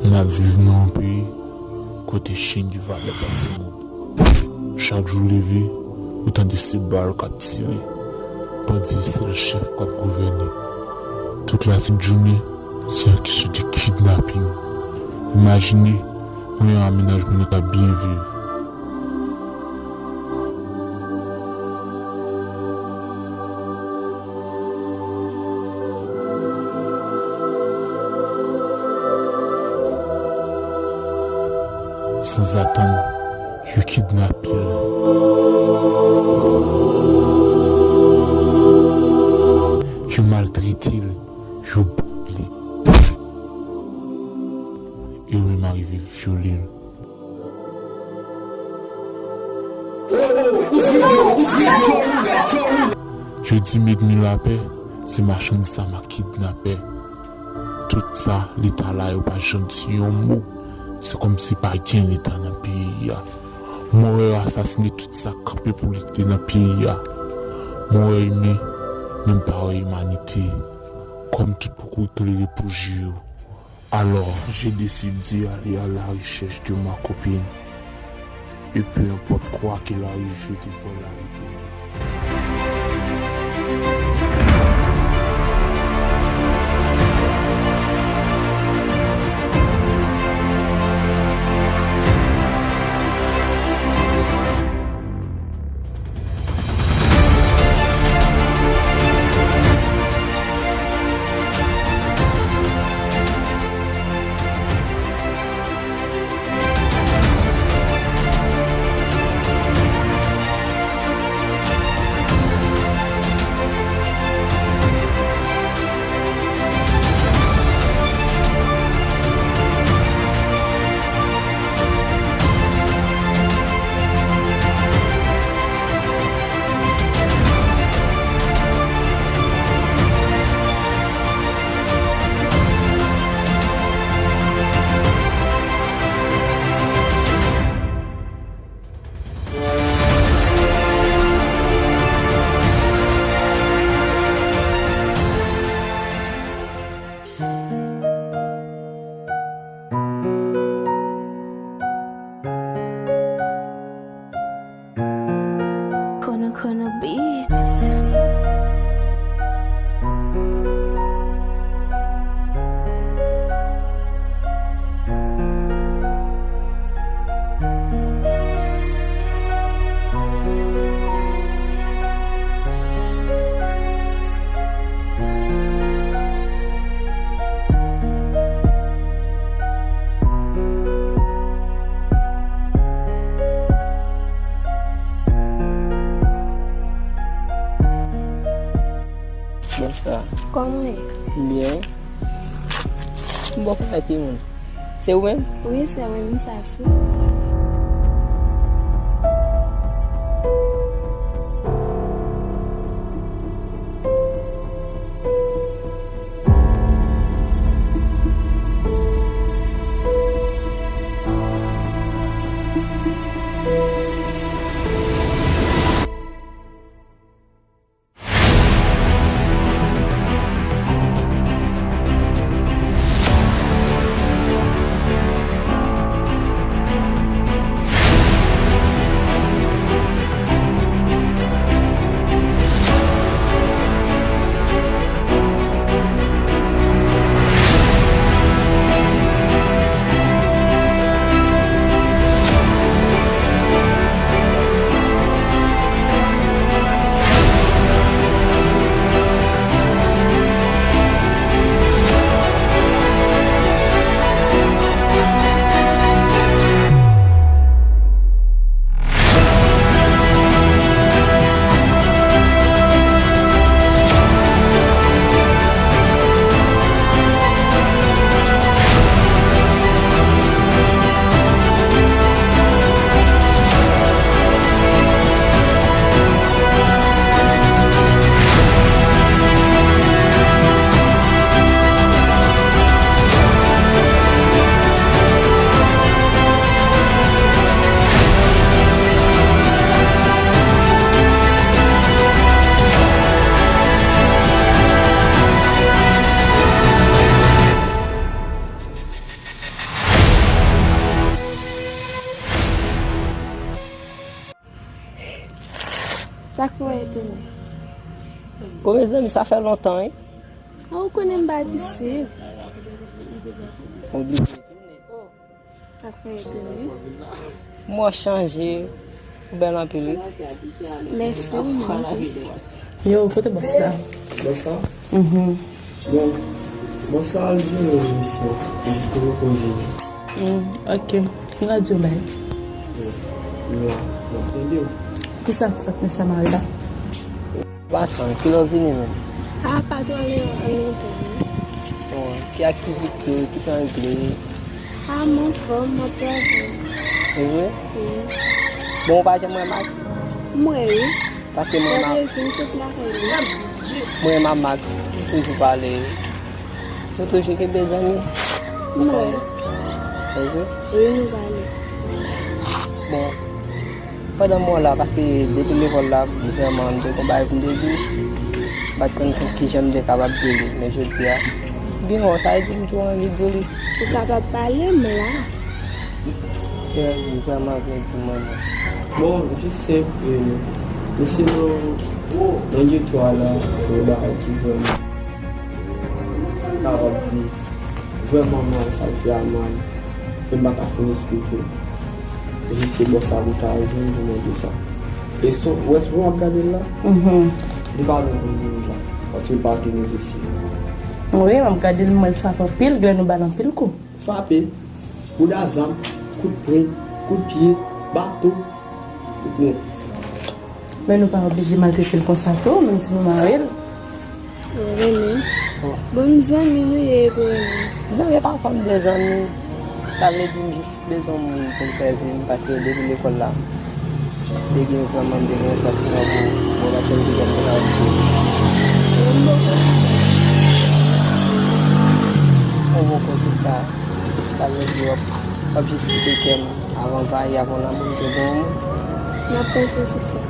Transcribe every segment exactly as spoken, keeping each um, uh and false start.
N ap viv nan yon peyi kote chen gen valè pase moun. Chak jou w leve, ou tande se bal k ap tire. Bandi se sèl chèf k ap gouvène. Tout latèt jounen, se yon kesyon de kidnaping. Imajine, mwen an a mennaj mwen, nou t ap byen viv. Sanzatann, yo kidnape l. Yo maltrete l, yo bat li. E yo menm arive vyole l. Yo di m ènmi lapè, se machann zam ak kidnapè. Tout sa, Leta la, yo pa janm di yon mo. Se kòmsi pa gen Leta nan peyi a. Mwen wè yo asasine tout sa k kanpe pou lite nan peyi a. Mwen wè imen, men m pa wè imanite. Kòm tout poko tolere pou je yo. Alors, j'ai décidé d'aller à la recherche de ma copine. Et peu importe quoi qu'il arrive, je devrais la retrouver. Kono Kono Beats. Bonswa. Kòman w ye? Byen. M bon kòman ki moun? Se ou menm? Wi, se mwen menm, Sassou. Sa k fè w etone? Bon, mezanmi, sa fè lontan, wi. A, ou konnen m pa t isi. Oblije tounen. Sa k fè etone, wi. Mwen chanje. Ou bèl anpil, wi. Mèsi, ou menm tou. Yo, kote bòs la? Bòs la? Mhm. Bon, bòs la al jere yon misyon. Jis pou repoze li. Mm, ok. M ka di w bay. Yo, m la, m ap tande w. Kisa k fèt nan sa mari la? Pasan, kilè w vini menm? A, pa twò lontan, non. Bon, ki aktivite, ki sa w regle? A, m anfòm, m ap travay. Se vre? Wi. Bon, ou pa janm wè Max? M wè, wi. Paske mwen, Max, m sot lakay li. Mwen, ma Max, nou toujou pale. Nou toujou kenbe zanmi. M wè. Se vre? Wi, nou pale. Bon. Pandan m wè w la, paske depi lekòl la, vrèman, m te gon bagay pou m te di w. M pa t konn ki, kijan m te kapab di li, men jodi a, m gen wè w, sa vle di m tou anvi di w li. Ou kapab pale, m la. Frè, m vrèman vle di mwen non. Bon, jis senp, e, misye nan, nan geto a la, fè yon bagay ki vrèman kapab di vrèman mal, sa l fè a mal. E m pa ka fin esplike. Jis se bòs la pou ta jwenn pou mande sa. E son, ou wè sou w ap gade l la? Mhm. Li pa gen konn moun la, paske l pa gen mesye. Wi, m ap gade l, m wè l frape anpil, gen lè nou ba l anpil kou. Frape, bouda zam, kout pwen, kout pye, baton, tout nèt. Men nou pa oblije maltrete l konsa tou, menm si nou mare l. Wi, men. Bon, m zanmi nou ye, epi w renmen m. Zanmi pa fè m de zanmi. Sa vle di m jis bezwen yon moun pou m fè vi m, paske depi lekòl la, m te gen vrèman, m te gen yon santiman pou, pou w, paske m te gen moun anpil. Yon bon konsèy. Yon bon konsèy sa. Sa vle di w ap, w ap jis kite kè m avan w pa ye, avan lanmou m te gen yon moun. M ap panse sou sa.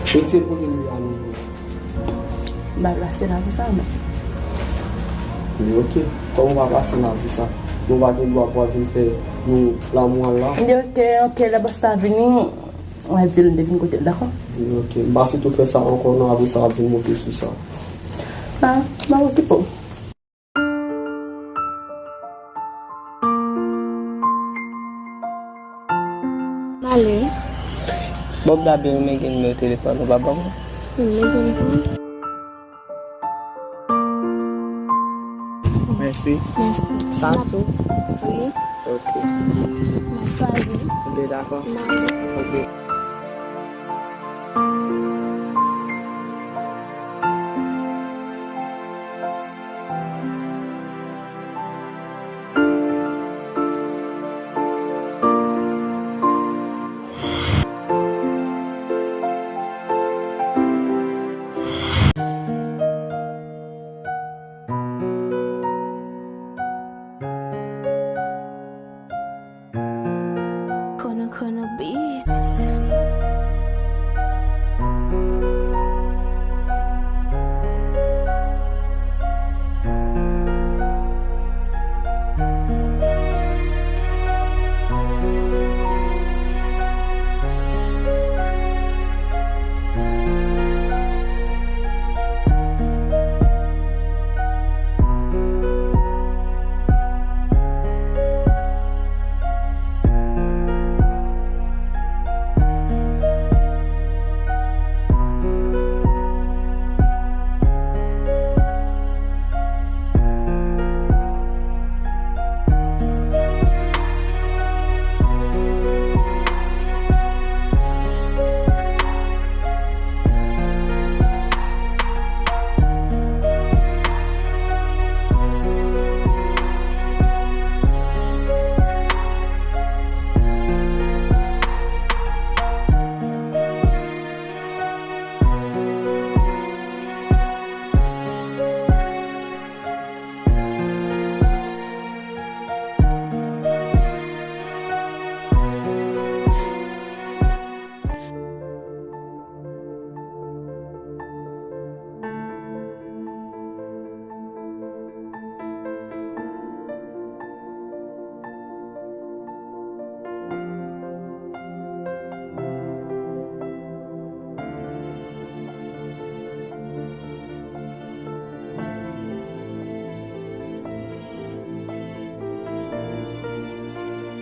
Ou te poze m yo a nou. M pa plase nan vi sa, men. Li ok. Kòm ou pa plase nan vi sa, nou pa gen dwa pou w vin fè nou lanmou an la. Li ok, ok, lè bòs la vini, w a di l m te vin kote l, dakò? Li ok. M pa sitou fè sa ankò, non, apre sa w ap vin monte sou sa. A, m ap okipe w. M ale. Bon, m ta byen renmen gen nimewo telefòn ou, pa ban m? Wi, men gen pou. Mèsi. Mèsi. Samsou? Wi. Ok. N ap pale. Ou te dakò? M ale. Ok. Kono Kono Beats.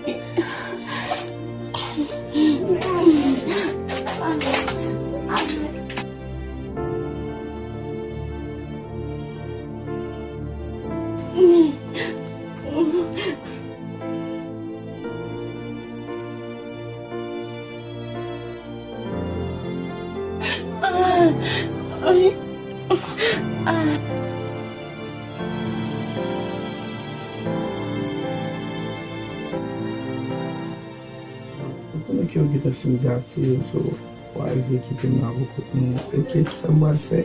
Ou konnen ke yo gentan fin gate yo, so, w a rive kite m la pou kont mwen. Ok, kisa m pral fè?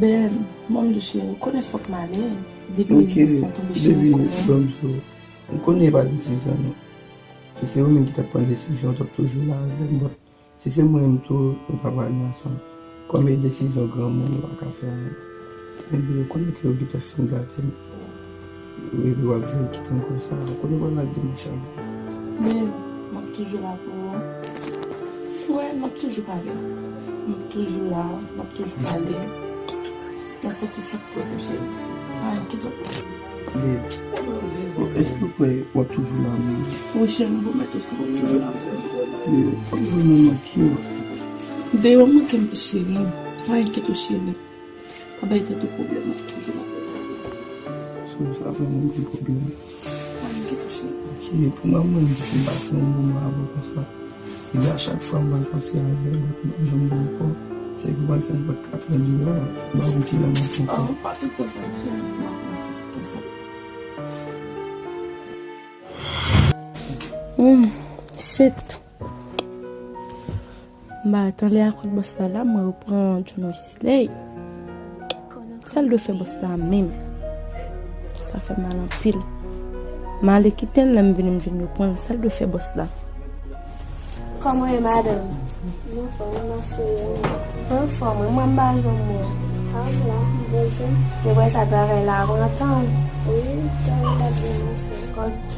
Ben, mwen m di cheri, ou konnen fòk m ale. Depi biznis lan tonbe cheri, ou konnen. Bon, so, m konnen e pa desizyon nou. Si se ou menm ki t ap pran desizyon, w t ap toujou la avè m, but si se mwen menm tou, nou ta pral ansanm. Kòm e desizyon granmoun, nou pa ka fè anyen. Men byen, ou konnen ke yo gentan fin gate m. Epi w ap vin kite m konsa. Ou konnen w pral lage m chak jou. Men, m ap toujou la pou ou. Wè, m ap toujou pale. M ap toujou la, m ap toujou pale. N ap fè tout sa k posib, cheri. Pa enkyete w. Babe, bon, èske w kwè w ap toujou la menm? Wi, cheri, m pwomèt ou sa, m ap toujou la pou ou. Babe, w ap vrèman manke w. Babe, w ap manke m wi, cheri. Pa enkyete w, cheri. Pa bay tèt ou pwoblèm, m ap toujou la pou ou. So, sa vrèman gen pwoblèm. Pa enkyete w, cheri. Ok, pou mwen, mwen, m di se m pase yon moman avè w konsa. Epi a chak fwa m pral pase avè l, m p ap janm wè w ankò. Se ki pral fè m pa t ka pran deyò, m pa konn kilè m ap ankò. Oh, pa tout tan sa, m cheri, m pa konn fè tout tan sa. Hmm, shit. M pa ret anlè a kote bòs la la, mwen repran John Wesley. Sa l dwe fè bòs la menm? Sa fè m mal anpil. M ale kite l, lè m vini m jwenn yo pran l. Sa l dwe fè bòs la? Kòman w ye, madanm? M anfòm, wi, ma chérie. Anfòm, wi, mwen m pa janm wè w. A, m la, m poze. Se vre sa, travay la ap antann. Wi, travay la byen, ma chérie. Ok,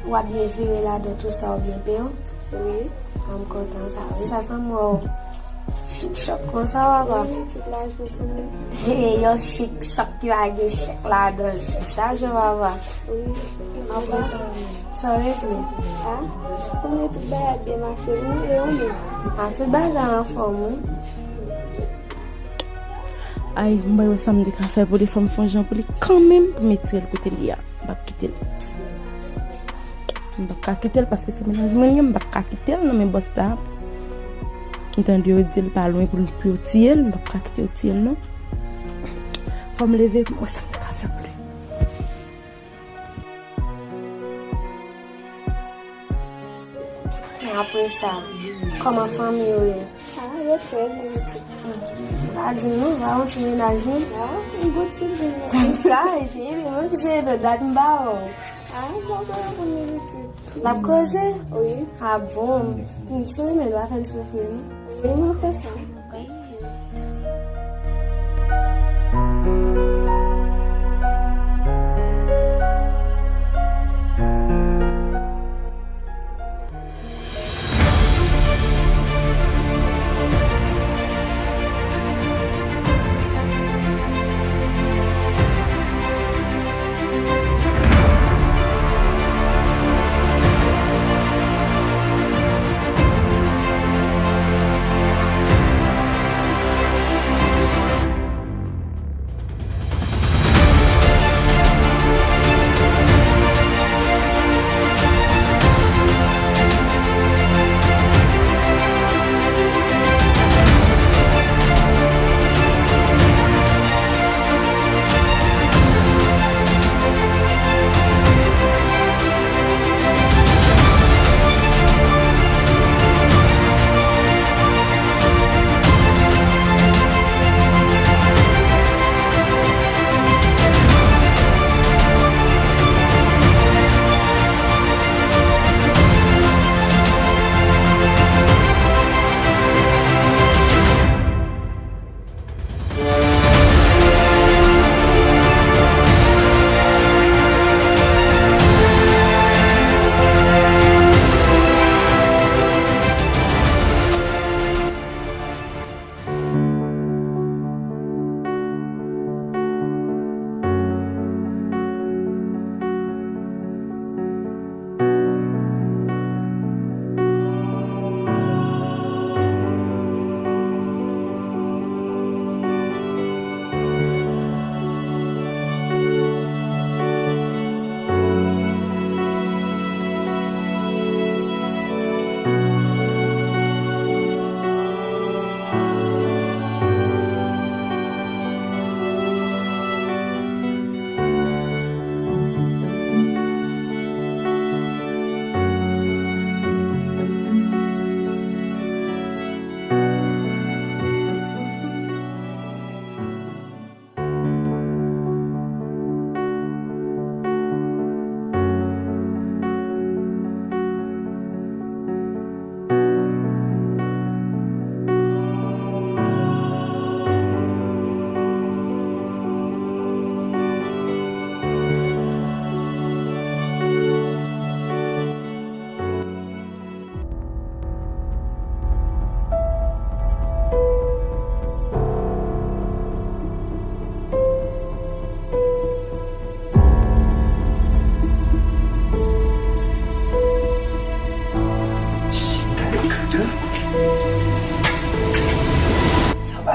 w ap byen vire ladan tou sa, w byen peye w? Wi. A, m kontan sa, wi, sa fè m wè w chik chòk konsa, papa. Wi, tout lajan sa. He, yo chik chòk ki pa gen chèk ladan l. Chèk chaje, papa. Wi. Apre sa, sa regle. A, konnen tout bagay ap byen mache, wi, e ou menm? A, tout bagay anfòm, wi. Ay, m pa wè sa m te ka fè pou li, fò m fè yon jan pou li kanmenm, pou m retire l kote li a. M p ap kite l. M p ap ka kite l paske se mennaj mwen li ye, m p ap ka kite l nan men bòs la. M tande yo di l pa lwen pou l, pou yo tiye l, m p ap ka kite yo tiye l non. Fò m leve pou m wè sa m te ka fè pou li. Apre sa, kòman fanmi yo ye? A, yo trè byen, pitit. Pa di m non, pa yon ti mennaj non. A, yon gwo ti mennaj. Chaje, epi mwen ki se de dat m pa wè w. A, m pa konnen pou mwen, pitit. L ap koze? Wi. A bon. M sou renmen l, pa fè l soufri non. Wi, mwen fè sa.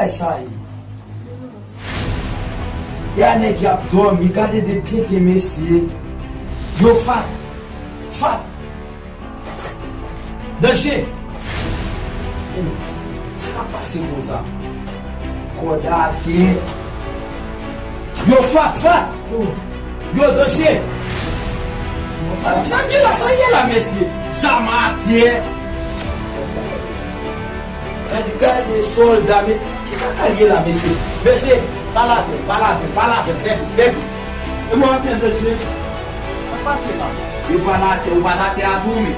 Sa ye. E a nèg y ap dòmi, gade de tenten mesye. Yo fat. Fat. Danje. Oh, sa k ap pase konsa? Kòd atè. Yo fat, fat. Oh, yo danje. Sa, sa ki la, sa ye la, mesye? Zam atè. Gade, gade sòlda, men ki kaka l ye la, mesye? Mesye, pale avè l, pale avè l, pale avè l, fè vit, fè vit. E mwen atè, mesye. Sa k pase la? E pale atè, ou pale atè a tou, men.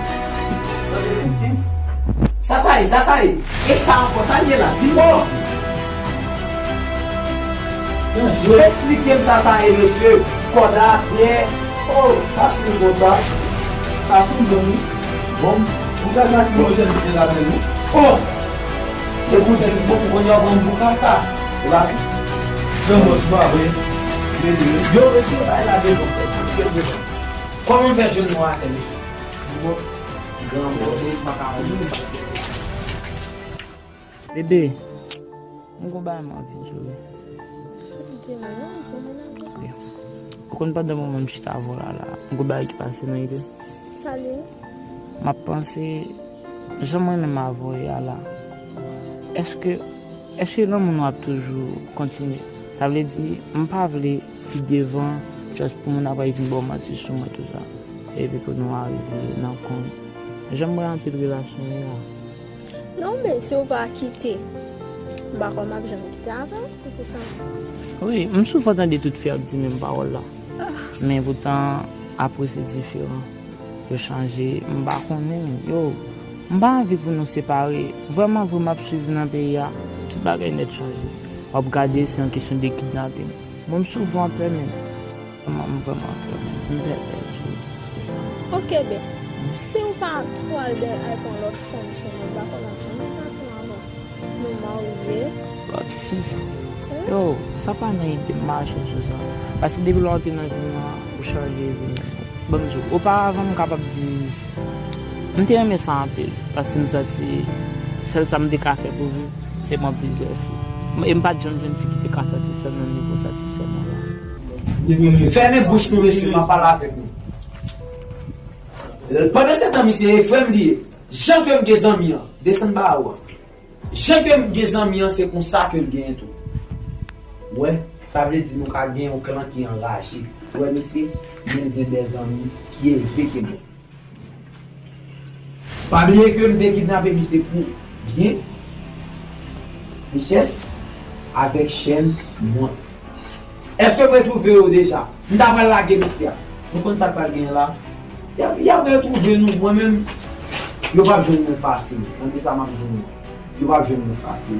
Sa sa ye, sa sa ye? E sa ankò, sa l ye la? Di m. Eksplike m sa sa ye, mesye. Kòd atè. Oh, fasil konsa. Fasil, bon, wi. Bon, ou ka sa ki manje l te ladan, wi. Oh! E pou di, pou, pou konn yo pran m pou kaka. E pa, gran bòs, pa vre. Yo, mesye, bay la devan, frè. Kòman m fè jwenn nou atè, mesye? Gran bòs. Bebe, m gon bagay m anvi di w wi. Di mwen non, di mwen non. Ok. Ou konn pandan moman m chita avè w la, la, m gon bagay ki pase nan ide. Sa l ye? M ap panse, jan m renmen m avè w ye a la. Èske, èske lanmou nou ap toujou kontinye? Sa vle di, m pa vle pi devan, just pou moun ap vin ba w manti sou mwen, tou sa. Epi pou nou arive nan kont. Jan m renmen anpil relasyon nou an. Non, men si w pa kite, m pa kwè m ap janm kite avè w, se pou sa. Wi, m souvan tande tout fi ap di menm pawòl la. Men poutan, apre se diferan. Yo chanje, m pa konnen, yo, m pa anvi pou nou separe. Vrèman vre, m ap swiv nan peyi a, tout bagay nèt chanje. W ap gade, se yon kesyon de kidnape m. Mwen, m souvan pè menm. Mwen, m vrèman pè menm. M pè pèdi. Se sa. Ok, ben, si w pa twò al dèyè al pran lòt fanm sou mwen, m pa kwè m ap janm pase anvan. Nou marye. Lòt fi. Yo, sa pa nan ide m mache sou sa. Paske depi lè w te nan vi m nan, ou chanje vi m. Ban m di w, oparavan m kapab di, m te renmen sa anpil. Paske m santi sèl sa m te ka fè pou vi m, se pran plizyè fi. E m pa t janm jwenn fi ki te ka satisfè m nan nivo satisfè mwen la. Fèmen bouch nou, mesye, m ap pale avèk nou. Pandan se tan, misye, e frè m li ye. Jan ke m gen zanmi an, desann ba ou a. Jan ke m gen zanmi an, se konsa ke l genyen tou. Ou wè, sa vle di nou ka gen yon klan ki anraje. Ou wè, misye, men l gen de zanmi ki elve ke mwen. Pa bliye ke m te kidnape misye pou byen, richès, avèk chèn mwen. Èske m retwouve yo deja? M ta pral lage misye a. Nou konn sa k pral genyen la? Y ap, y ap retwouve nou. Mwen menm, yo p ap jwenn mwen fasil. Tande sa m ap di nou. Yo p ap jwenn mwen fasil.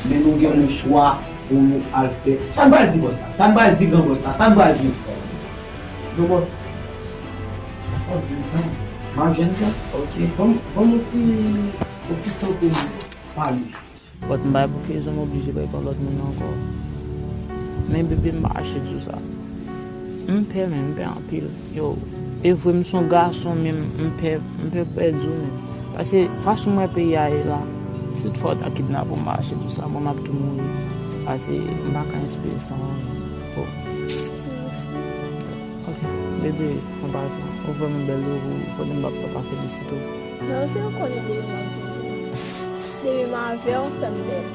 Men nou gen lechwa pou nou al fè. Sa n pral di bòs la? Sa n pral di gran bòs la? Sa n pral di frè m? Gran bòs. M ap jwenn sa. M ap jwenn sa? Ok. Ban m, ban m yon ti, yon ti tan pou m pale. But m bay pou kezon m oblije bay pa lòt moun ankò. Men bebe m pa achte sou sa. M pè men, m pè anpil. Yo, e vre m son gason men m pè, m pè pèdi w men. Paske fason m wè peyi a ye la, si toutfwa yo ta kidnape w m pa achte sou sa, mwen m ap tou mouri. Paske m pa ka espere san anyen. Oh. Ok, bebe, an pasan, ou vrèman bèl wi, ou konnen m p ap pa felisite w. Non, se ou konnen depi m ap vini. Depi m avè w, fè m bèl.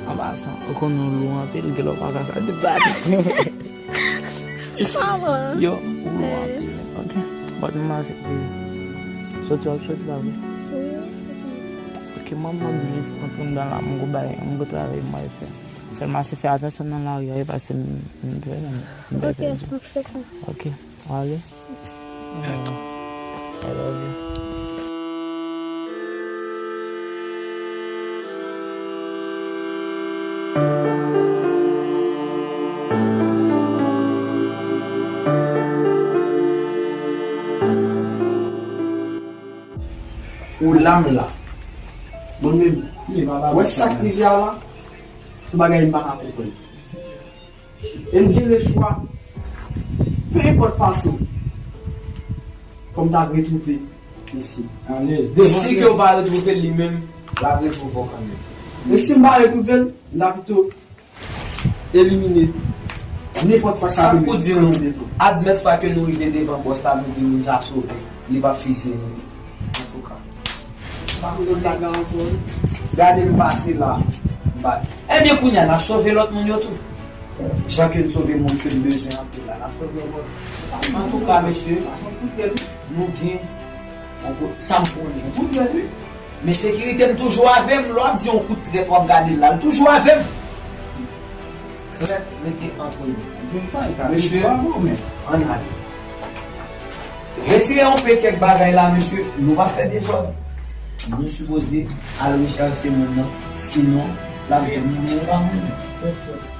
An pasan, ou konnen w lou anpil, gen lè w pa ka gade bab. Kòman? Yo, ou lou anpil. Ok, but m aksepte. Soti w ap soti pa vre? Wi, wi. Ok, mwen, mwen jis antre anndan la, m gon bagay, m gon travay m pral fè. Sèlman se fè atansyon nan lari a wi, paske m, m pè, m pè pèdi. Ok, m ap fè sa. Ok, w ale. Mm. I love you. Ou la m la. Mwen menm, wè sa k rive a la, se bagay m pa ka konprann. E m gen lechwa, pe enpòt fason, fò m ta retwouve misye. Alèz, devan. Si ke w pa retwouve l li menm, l ap retwouve w kanmenm. E si m pa retwouve l, m ta pito elimine nenpòt sa k ap pou di nou, admèt fwa ke nou rive devan bòs la, nou di moun sa sove, li p ap fizye nou. Antouka. Gade m pase la. M pa. Ebyen, kounye a, n ap sove lòt moun yo tou. Jan ke n sove moun ke n bezwen anpil la, n ap sove lòt. Antouka, mesye, nou gen yon kout, sa m konnen. Yon kout trèt, wi. Men sekirite m toujou avè m. Lè w ap di yon kout trèt, w ap gade l la, l toujou avè m. Trèt rete antre nou. Mesye, ann ale. Retire yon pe kèk bagay la, mesye. Nou pa fè dezòd. Nou sipoze al rechèche moun nan. Sinon, l ap gen moun, men yo pa moun.